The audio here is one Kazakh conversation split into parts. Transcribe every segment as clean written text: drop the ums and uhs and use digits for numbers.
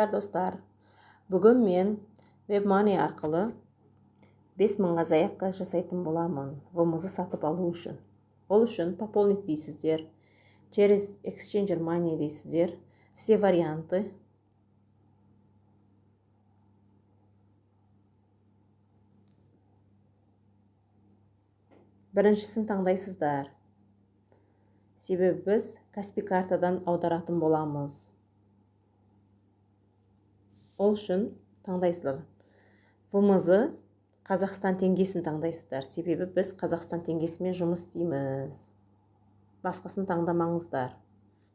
Достар, бүгін мен WebMoney арқылы 5000-ға заявка жасайтын боламын WMZ сатып алу үшін. Ол үшін «Пополнить» дейсіздер, «Через Exchanger Money» дейсіздер, «Все варианты». Біріншісін таңдайсыздар, себебі біз Каспи картадан аударатын боламыз. Ол үшін таңдайсыздар WMZ, Қазақстан теңгесін таңдайсыздар, себебі біз Қазақстан теңгесімен жұмыс істейміз. Басқасын таңдамаңыздар,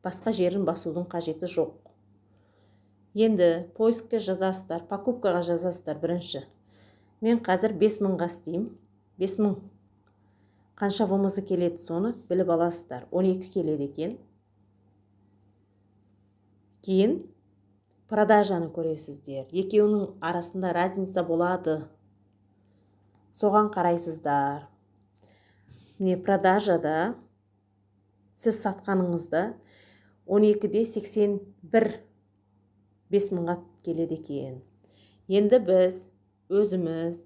басқа жерін басудың қажеті жоқ. Енді поискке жазасыздар, покупкаға жазасыздар. Бірінші мен қазір 5000-ға істеймін. 5000 қанша WMZ келеді, соны біліп аласыздар. 12 келеді екен. Кейін продажаны көресіздер, екеуінің арасында разница болады, соған қарайсыздар. Міне, продажада сіз сатқаныңызда 12-де 81 5000-ға келеді екен. Енді біз өзіміз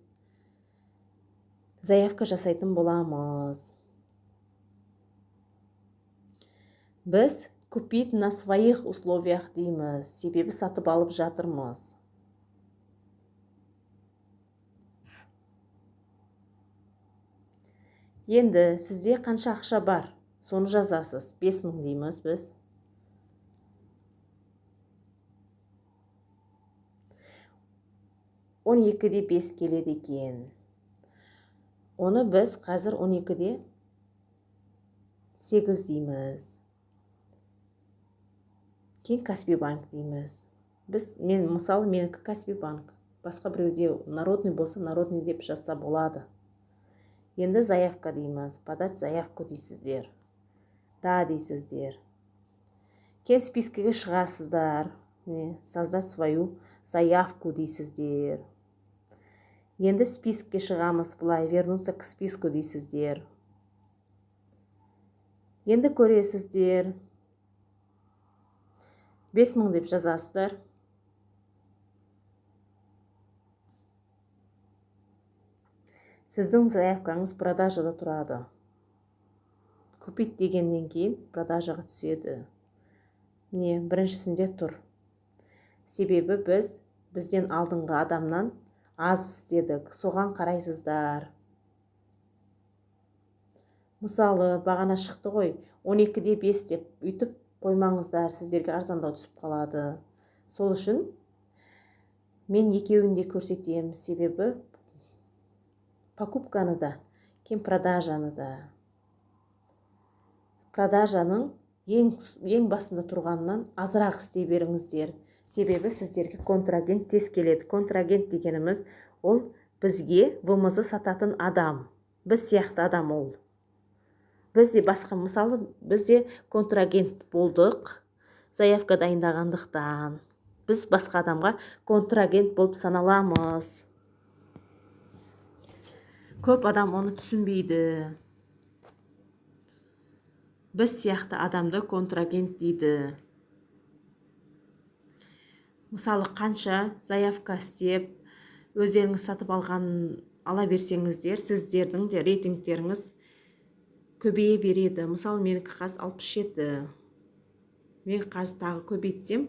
заявка жасайтын боламыз. Біз «Купить на своих условиях» дейміз, себебі сатып алып жатырмыз. Енді сізде қанша ақша бар, соны жазасыз. 5000 дейміз біз. 12-де 5 келеді екен. Оны біз қазір 12-де 8 дейміз. Кейін Каспи банк дейміз біз. Мен, мысалы, менікі Каспи банк, басқа біреуде народный болса, народный деп жазса болады. Енді «Заявка» дейміз, «Подать заявку» дейсіздер, «Да» дейсіздер. Кейін спискіге шығасыздар. Міне, «Создать свою заявку» дейсіздер. Енді спискке шығамыз былай, «Вернуться к списку» дейсіздер. Енді көресіздер, 5000 деп жазасыздар. Сіздің заявкаңыз продажада тұрады. «Купить» дегеннен кейін продажаға түседі. Міне, біріншісінде тұр, себебі біз бізден алдыңғы адамнан аз істедік. Соған қарайсыздар. Мысалы, бағана шықты ғой 12-де 5 деп, өйтіп қоймаңыздар, сіздерге арзандау түсіп қалады. Сол үшін мен екеуін де көрсетемін, себебі покупканы да, кейін продажаны да. Продажаның ең басында тұрғаннан азырақ істей беріңіздер, себебі сіздерге контрагент тез келеді. Контрагент дегеніміз ол бізге WMZ сататын адам, біз сияқты адам ол. Біз де басқа, мысалы, біз де контрагент болдық заявка дайындағандықтан, біз басқа адамға контрагент болып саналамыз. Көп адам оны түсінбейді. Біз сияқты адамды контрагент дейді. Мысалы, қанша заявка істеп, өздеріңіз сатып алған ала берсеңіздер, сіздердің де рейтингтеріңіз көбейе береді. Мысалы, менікі қазір 67. Мен қазір тағы көбейтсем,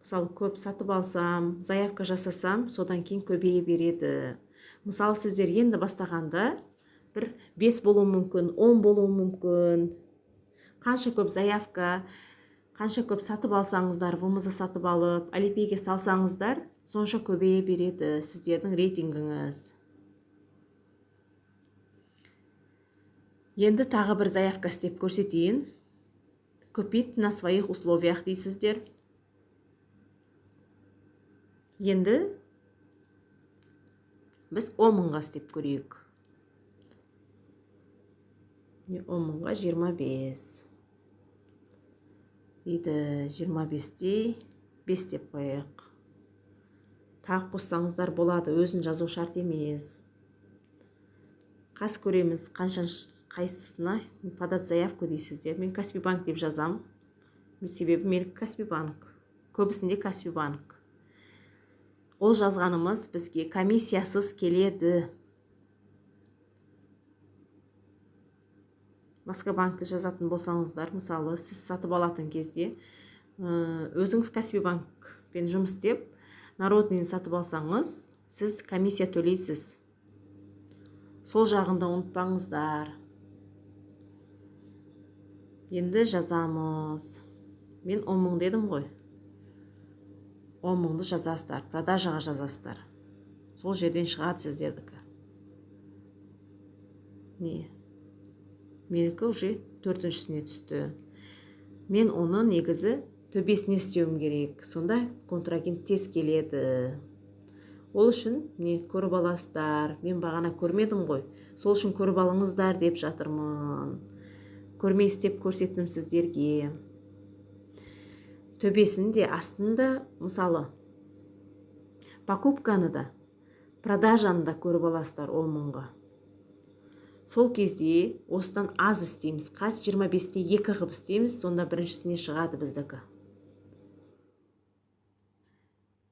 мысалы, көп сатып алсам, заявка жасасам, содан кейін көбейе береді. Мысалы, сіздер енді бастағанда бір 5 болуы мүмкін, 10 болуы мүмкін. Қанша көп заявка, қанша көп сатып алсаңыздар, WMZ сатып алып, Алипейге салсаңыздар, сонша көбейе береді сіздердің рейтингіңіз. Енді тағы бір заявка істеп көрсетейін. «Купить на своих условиях» дейсіздер. Енді біз 10 мыңға істеп көрейік. 10 мыңға 25 дейді, 25-те 5 деп қояйық. Тағы қоссаңыздар болады, өзін жазу шарт емес. Қазір көреміз қанша, қайсысына. «Подать заявку» дейсіздер. Мен Каспи банк деп жазам, себебі менікі Каспи банк, көбісінде Каспи банк. Ол жазғанымыз бізге комиссиясыз келеді. Басқа банкті жазатын болсаңыздар, мысалы, сіз сатып алатын кезде, өзіңіз Каспи банкпен жұмыс істеп, народныйны сатып алсаңыз, сіз комиссия төлейсіз. Сол жағын да ұмытпаңыздар. Енді жазамыз. Мен 10 мың дедім ғой. 10 мыңды жазасыздар, продажаға жазасыздар. Сол жерден шығады сіздердікі. Не? Менікі уже төртіншісіне түсті. Мен оны негізі төбесіне істеуім керек. Сонда контрагент тез келеді. Ол үшін не көріп аласыздар. Мен бағана көрмедім ғой. Сол үшін көріп алыңыздар деп жатырмын. Көрмей істеп көрсеттім сіздерге. Төбесін де, астын да, мысалы, покупканы да, продажаны да көріп аласыздар 10 мыңға. Сол кезде осыдан аз істейміз. Қазір 25-те 2 қылып істейміз, сонда біріншісіне шығады біздікі.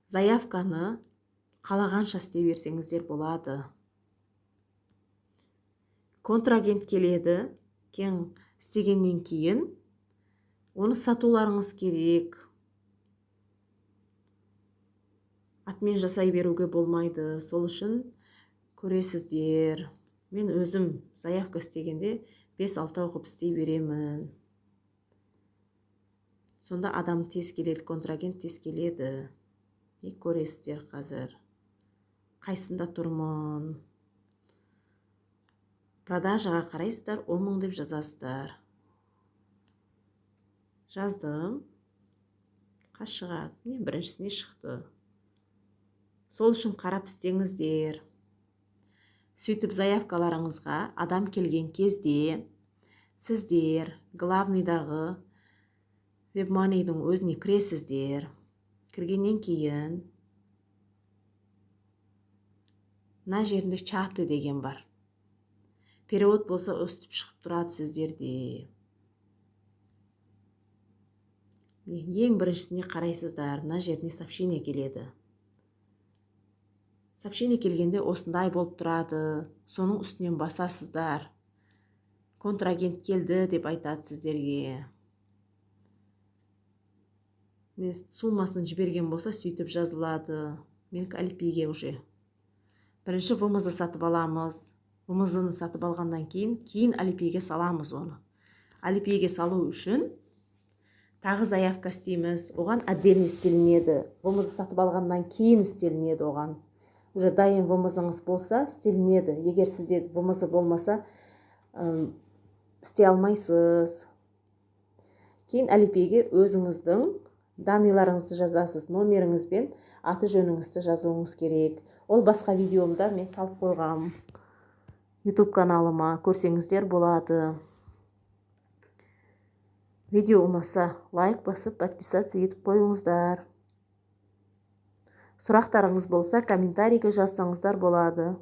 Заявканы қалағанша істей берсеңіздер болады. Контрагент келеді, кең істегеннен кейін оны сатуларыңыз керек. Атмен жасай беруге болмайды. Сол үшін көресіздер. Мен өзім заявка істегенде 5-6 қылып істей беремін. Сонда адам тез келеді, контрагент тез келеді. Не көресіздер қазір. Қайсында тұрмын. Продажаға қарайсыздар, 10 мың деп жазасыздар. Жаздым. Қас шығады. Міне біріншісіне шықты. Сол үшін қарап істеңіздер. Сөйтіп заявкаларыңызға адам келген кезде сіздер главныйдағы WebMoney'дің өзіне кіресіздер. Кіргеннен кейін мына жерінде чаты деген бар. Перевод болса өстіп шығып тұрады сіздерде. Ең біріншісіне қарайсыздар, мына жеріне сообщение келеді. Сообщение келгенде осындай болып тұрады. Соның үстінен басасыздар. Контрагент келді деп айтады сіздерге. Мен суммасын жіберген болса, сөйтіп жазылады. Менікі Алипейге уже. Бірінші ВМЗ сатып аламыз. ВМЗ-ны сатып алғаннан кейін Алипейге саламыз оны. Алипейге салу үшін тағы заявка істейміз. Оған отдельно істелінеді. ВМЗ сатып алғаннан кейін істелінеді оған. Уже дайын ВМЗ-ңыз болса, істелінеді. Егер сізде ВМЗ болмаса, істей алмайсыз. Кейін Алипейге өзіңіздің данныйларыңызды жазасыз, номеріңіз бен аты жөніңізді жазуыңыз керек. Ол басқа видеомда мен салып қойғам. YouTube каналыма көрсеңіздер болады. Видео ұнаса лайк басып, подписаться етіп қойыңыздар. Сұрақтарыңыз болса, комментарийге жазсаңыздар болады.